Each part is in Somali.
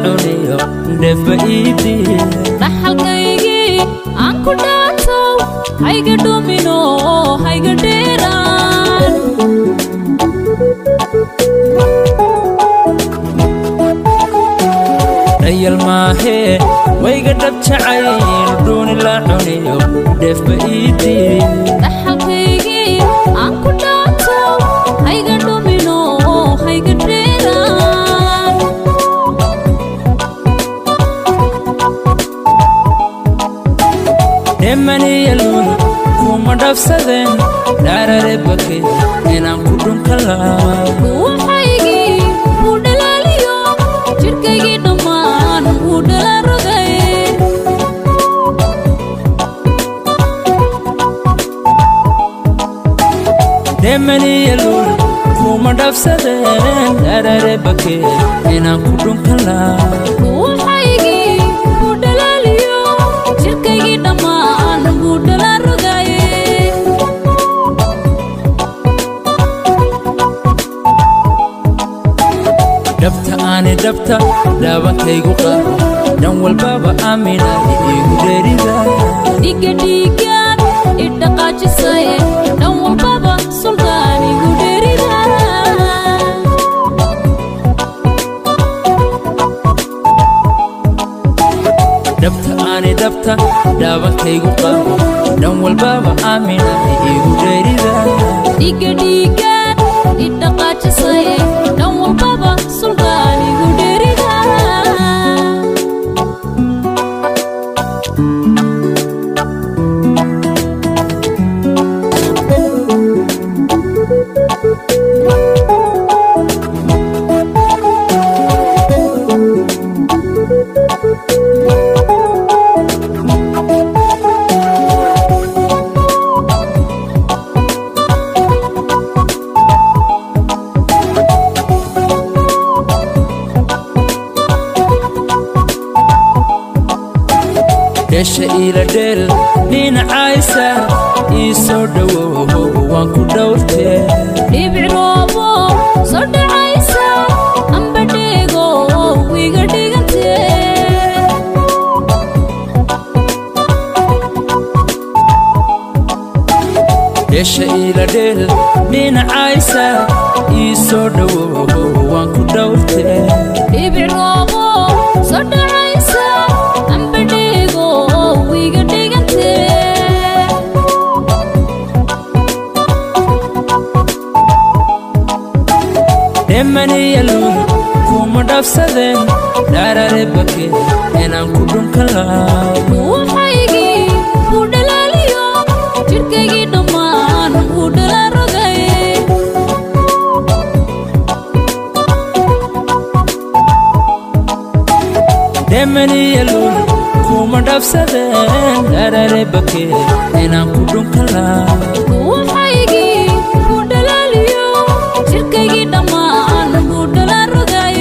Cuniyo dheefba iidii. Dhaxalkaygii aan ku dhaatow, hayga dhumino, hayga dheeraan. Dhayal maahee, wayga dhab jacayl, dhuuni la cuniyo dheefba iidii. Dhaxalkaygii aan ku dhaatow, hayga dhumino, hayga dheeraan. Dhemaniya luul kuma dhafsadeen dhaarare bake inaan ku dhunka laa. Ruuxaygii wuu dhalaaliyo, jidhkaygii dhammaan wuu dhala rogay. Dhemaniya luul kuma dhafsadeen dhaarare bake inaan ku dhunka laa. Ruuxaygii wuu dhalaaliyo, jidhkaygii dhammaan wuu dhala rogay. Dhabta aani dhabta dhaabankaygu qabo, dhan walbaba aaminay iigu dheerida. Dhiga dhiigaan idhaqaajisaye, dhan walbaba suldaan igu dheerida. Dhabta aani dhabta dhaabankaygu qabo, dhan walbaba aaminay iigu dheerida. Dhiga dhiigaan idhaqaajisaye, dhan walbaba suldaan igu dheerida. Dheesha iila dheel dhinacaysa, ii soo dhowow, waan ku dhowrtee. Dhibic roobo soo dhacaysa amba dheego iga dhigantee. Dheesha iila dheel dhinacaysa, ii soo dhowow, waan ku dhowrtee. Dhibic roobo soo dhacaysa amba dheego iga dhigantee. Dhemaniya luul kuma dhafsadeen dhaarare bake inaan ku dhunka laa. Ruuxaygii wuu dhalaaliyo, jidhkaygii dhammaan wuu dhala rogay. Dhemaniya luul kuma dhafsadeen dhaarare bake inaan ku dhunka laa. Ruuxaygii wuu dhalaaliyo, jidhkaygii dhammaan wuu dhala rogay.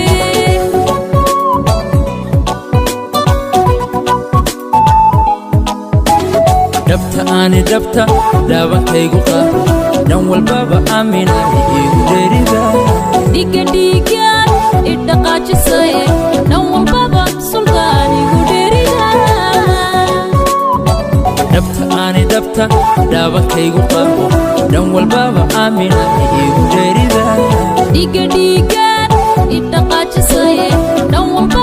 Dhabta aani dhabta dhaabankaygu qabo, dhan walbaba aaminay iigu dheerida. Dhiga dhiigaan idhaqaajisaye, dhan walbaba suldaan igu dheerida. Dhabta aani dhabta dhaabankaygu qabo, dhan walbaba aaminay iigu dheerida. Dhiga dhiigaan idhaqaajisaye, dhan walbaba